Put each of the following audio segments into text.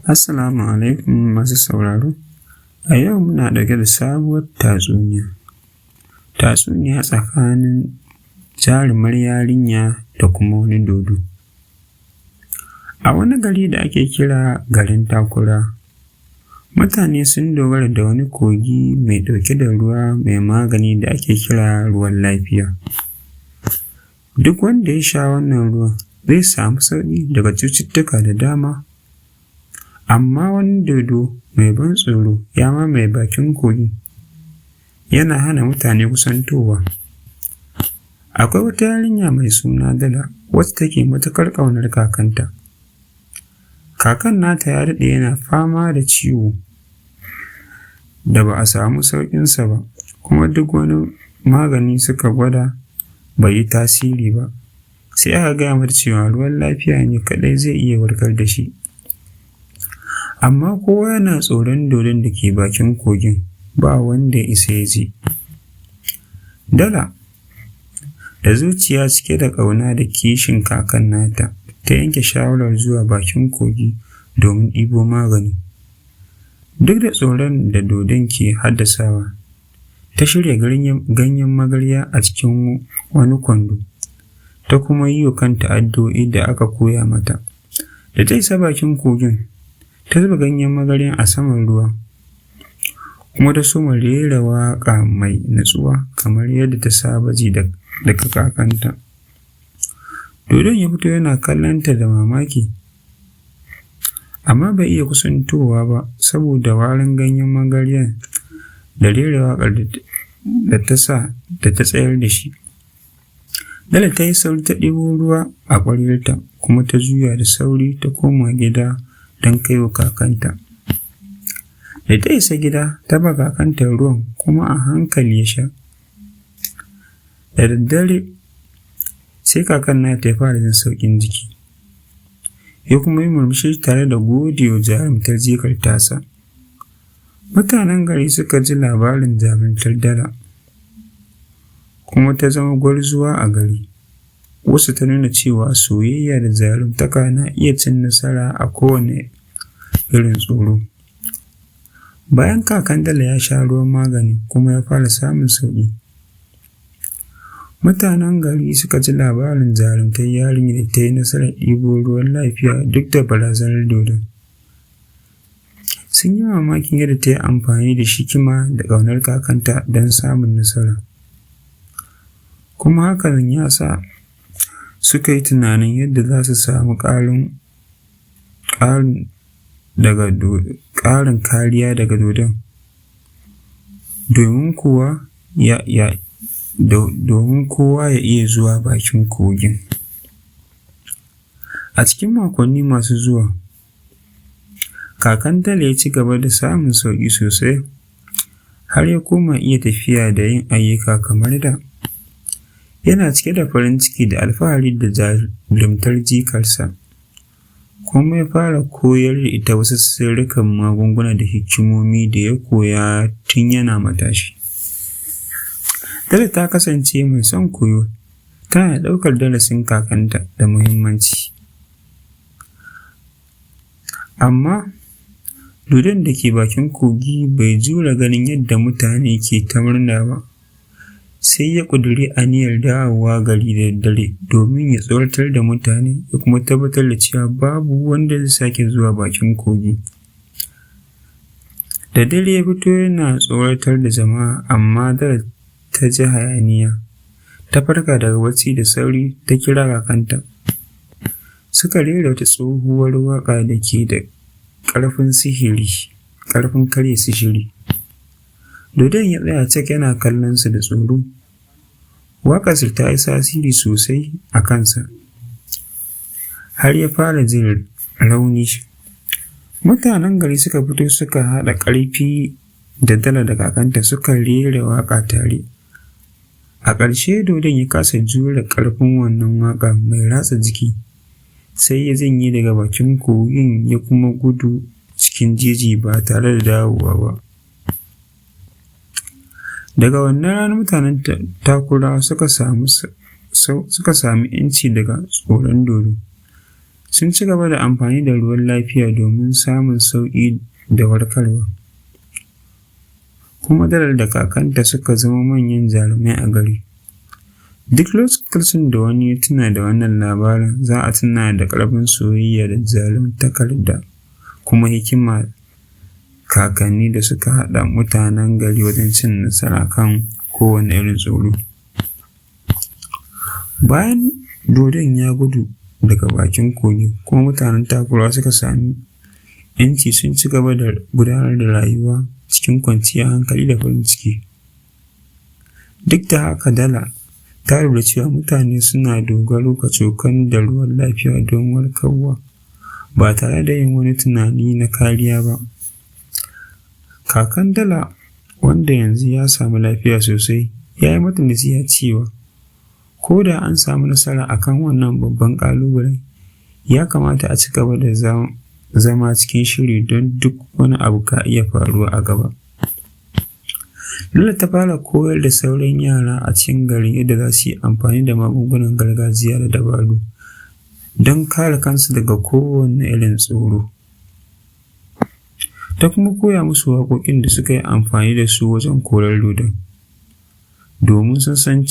Assalamu alaikum masu sauraro. A yau muna ɗauke da sabuwar tatsuniya. Tatsuniya tsakanin jarumar yarinya da kuma wani dodo. A wani gari da ake kira garin Takura, mutane sun dogara da wani kogi mai ɗauke da ruwa mai magani da ake kira ruwan lafiya. Duk wanda ya sha wannan ruwan zai samu sauƙi daga cututtuka da dama. Amma wani dodo mai ban tsoro ya mamaye bakin kogin, yana hana mutane kusantowa. Akwai wata yarinya mai suna Dala wacce take matuƙar ƙaunar kakanta. Kakan nata ya daɗe yana fama da ciwo da ba a samu sauƙinsa ba, kuma duk wani magani suka gwada bai yi tasiri ba. Sai aka gaya mata cewa ruwan lafiya ne kaɗai zai iya warkar da shi. Amma kowa yana tsoron dodon da ke bakin kogin, ba wanda ya isa ya je. Dala, da zuciya cike da ƙauna da kishin kakan nata, ta yanke shawarar zuwa bakin kogi domin ɗibo magani. Duk da tsoron da dodon ke haddasawa, ta shirya ganyen magarya a cikin wani kwando, ta kuma yi wa kanta addu'o'i da aka koya mata. Da ta isa bakin kogin, ta zuba ganyen magaryan a saman ruwa, kuma ta soma rera waƙa mai natsuwa kamar yadda ta saba ji daga kakanta. Dodon ya fito yana kallonta da mamaki, amma bai iya kusantowa ba saboda warin ganyen magaryan da rera waƙar da ta sa da ta tsayar da shi. Dala ta yi sauri ta ɗebo ruwa a ƙwaryarta kuma ta juya da sauri ta koma gida don kai wa kakanta. Da ta isa gida, ta ba kakanta ruwan kuma a hankali ya sha. Da daddare sai kakan nata ya fara jin sauƙin jiki, ya kuma yi murmushi tare da gode wa jarumtar jikar tasa. Mutanen gari suka ji labarin jarumtar Dala, kuma ta zama gwarzuwa a gari, wacce ta nuna cewa soyayya da jarumtaka na iya cin nasara a kowane irin tsoro. Bayan kakan Dala ya sha ruwan magani kuma ya fara samun sauƙi, mutanen gari suka ji labarin jarumtar yarinyar da ta yi nasarar ɗibo ruwan lafiya duk da barazanar dodon. Sun yi mamakin yadda ta yi amfani da hikima da ƙaunar kakanta don samun nasara. Kuma hakan ya sa suka yi tunanin yadda za su samu ƙarin kariya daga dodon, domin kowa ya iya zuwa bakin kogin. A cikin makonni masu zuwa, kakan Dala ya ci gaba da samun sauƙi sosai, har ya koma iya tafiya da yin ayyuka kamar da. Yana cike da farin ciki da alfahari da jarumtar jikarsa, kuma ya fara koyar da ita wasu sirrikan magunguna da hikimomi da ya koya tun yana matashi. Dala ta kasance mai son koyo, tana ɗaukar darasin kakanta da muhimmanci. Amma dodon da ke bakin kogi bai jure ganin yadda mutane ke ta murna ba, sai ya ƙudiri aniyar dawowa gari da daddare domin ya tsoratar da mutane ya kuma tabbatar da cewa babu wanda zai sake zuwa bakin kogi. Da dare ya fito yana tsoratar da jama'a, amma Dala ta ji hayaniya, ta farka daga bacci da sauri ta kira kakanta. Suka rera wata tsohuwar waƙa da ke da ƙarfin sihiri, ƙarfin karya sihiri. Dodon ya tsaya cak yana kallon su da tsoro. Waƙarsu ta yi tasiri sosai a kansa, har ya fara jin rauni. Mutanen gari suka fito suka haɗa ƙarfi da Dala da kakanta suka rera waƙa tare. A ƙarshe dodon ya kasa jure ƙarfin wannan waƙa mai ratsa jiki, sai ya janye daga bakin kogin ya kuma gudu cikin jeji ba tare da dawowa ba. Daga wannan rana mutanen Takura suka sami ‘yanci daga tsoron dodo. Sun ci gaba da amfani da ruwan lafiya domin samun sauƙi da warkarwa. Kuma Dala da kakanta suka zama manyan jarumai a gari. Duk lokacin da wani ya tuna da wannan labarin, za a tuna da ƙarfin soyayya da jarumtakar da kuma hikimar kakanni da suka haɗa mutanen gari wajen cin nasara kan kowane irin tsoro. Bayan dodon ya gudu daga bakin kogi kuma mutanen Takurawa suka sami ‘yanci, sun ci gaba da gudanar da rayuwa cikin kwanciyar hankali da farin ciki. Duk da haka, Dala ta lura cewa mutane suna dogaro kacokan da ruwan lafiya don warkarwa ba tare da yin wani tunani na kariya ba. Kakan Dala, wanda yanzu ya samu lafiya sosai, ya yi mata nasiha cewa ko da an samu nasara a kan wannan babban ƙalubalen, ya kamata a ci gaba da zama cikin shiri don duk wani abu ka iya faruwa a gaba. Dala ta fara koyar da sauran yara a cikin gari yadda za su yi amfani da magungunan gargajiya da dabaru don kare kansu daga kowane irin tsoro. Ta kuma koya musu waƙoƙin da suka yi amfani da su wajen korar dodon, domin sun san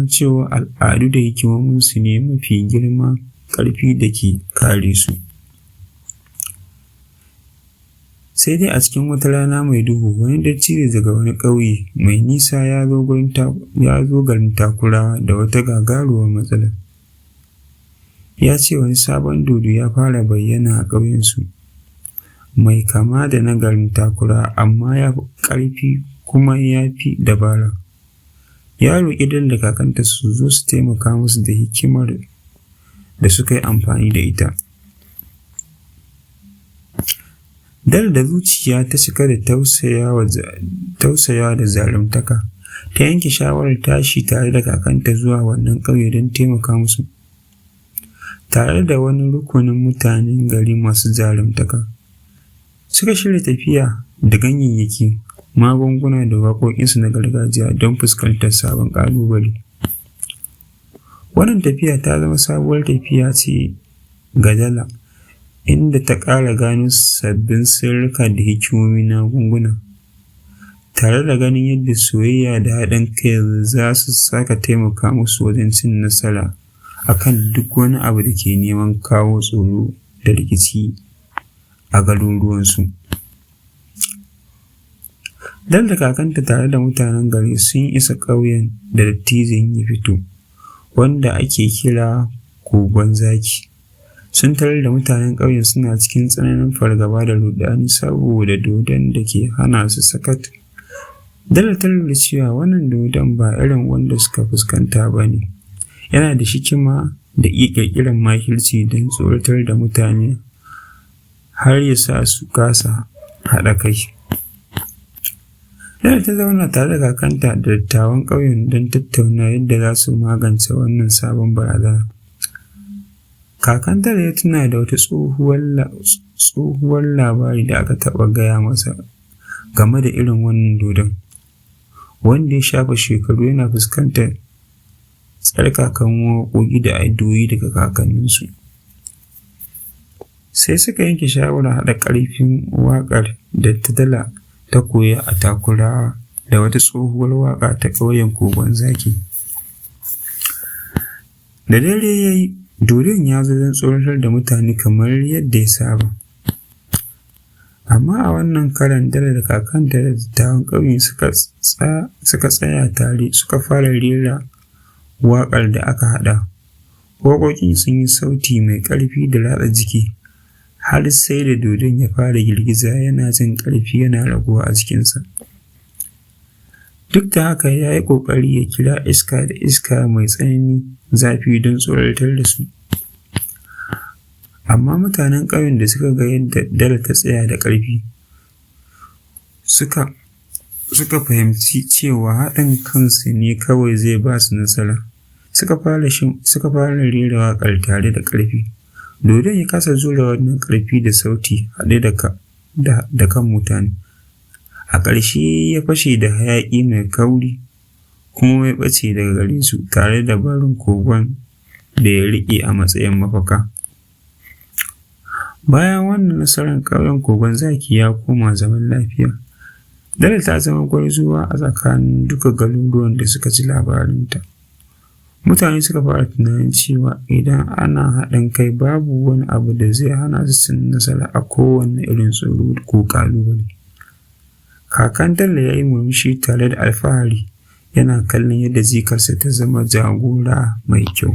cewa al'adu da hikimominsu ne mafi girman ƙarfi da ke kare su. Sai dai a cikin wata rana mai duhu, wani dattijo daga wani ƙauye mai nisa ya zo garin Takurawa da wata gagarumar matsala. Ya ce wani sabon dodo ya fara bayyana a ƙauyensu, mai kama da na garin Takurawa amma ya fi ƙarfi kuma ya fi dabara. Ya roƙi Dala da kakanta su zo su taimaka musu da hikimar da suka yi amfani da ita. Dala, da zuciya ta cika da tausayawa da jarumtaka, ta yanke shawarar tashi tare da kakanta zuwa wannan ƙauye don taimaka musu. Tare da wani rukunin mutanen gari masu jarumtaka, suka shirya tafiya da ganyayyaki, magunguna da waƙoƙinsu na gargajiya don fuskantar sabon ƙalubale. Wannan tafiya ta zama sabuwar tafiya ce ga Dala, inda ta ƙara gano sabbin sirrika da hikimomi na magunguna, tare da ganin yadda soyayya da haɗin kai za su sake taimaka musu wajen cin nasara a kan duk wani abu da ke neman kawo tsoro da rikici a garuruwansu. Dala da kakanta tare da mutanen gari sun isa ƙauyen da dattijon ya fito, wanda ake kira Kogon Zaki. Sun tarar da mutanen ƙauyen suna cikin tsananin fargaba da ruɗani saboda dodon da ke hana su sakat. Dala ta lura cewa wannan dodon ba irin wanda suka fuskanta ba ne, yana da hikima da iya ƙirƙirar makirci don tsoratar da mutane har ya sa su kasa haɗa kai. Dala ta zauna tare da kakanta da dattawan ƙauyen don tattauna yadda za su magance wannan sabon barazana. Kakan Dala ya tuna da wata tsohuwar labari da aka taɓa gaya masa game da irin wannan dodon, wanda ya shafe shekaru yana fuskantar tsarkakan waƙoƙi da addu'o'i daga kakanninsu. Sai suka yanke shawarar haɗa ƙarfin waƙar da Dala ta koya a Takurawa da wata tsohuwar waƙa ta ƙauyen Kogon Zaki. Da dare ya yi, dodon ya zo don tsoratar da mutane kamar yadda ya saba. Amma a wannan karon, Dala da kakanta da dattawan ƙauyen suka tsaya tare suka fara rera waƙar da aka haɗa. Waƙoƙin sun yi sauti mai ƙarfi da ratsa jiki, har sai da dodon ya fara girgiza yana jin ƙarfi yana raguwa a jikinsa. Duk da haka, ya yi ƙoƙari ya kira iska da iska mai tsananin zafi don tsoratar da su. Amma mutanen ƙauyen da suka ga yadda Dala ta tsaya da ƙarfi, suka fahimci cewa haɗin kansu ne kawai zai ba su nasara. Suka fara rera waƙar tare da ƙarfi. Dodon ya kasa jure wannan ƙarfi da sauti haɗe da kan mutane. A ƙarshe ya fashe da hayaƙi mai kauri kuma ya ɓace daga gare su, tare da barin kogon da ya riƙe a matsayin mafaka. Bayan wannan nasarar, ƙauyen Kogon Zaki ya koma zaman lafiya. Dala ta zama gwarzuwa a tsakanin duka garuruwan da suka ji labarinta. Mutane suka fara tunanin cewa idan ana haɗin kai, babu wani abu da zai hana su cin nasara a kowane irin tsoro ko ƙalubale. Kakan Dala ya yi murmushi tare da alfahari, yana kallon yadda jikarsa ta zama jagora mai kyau.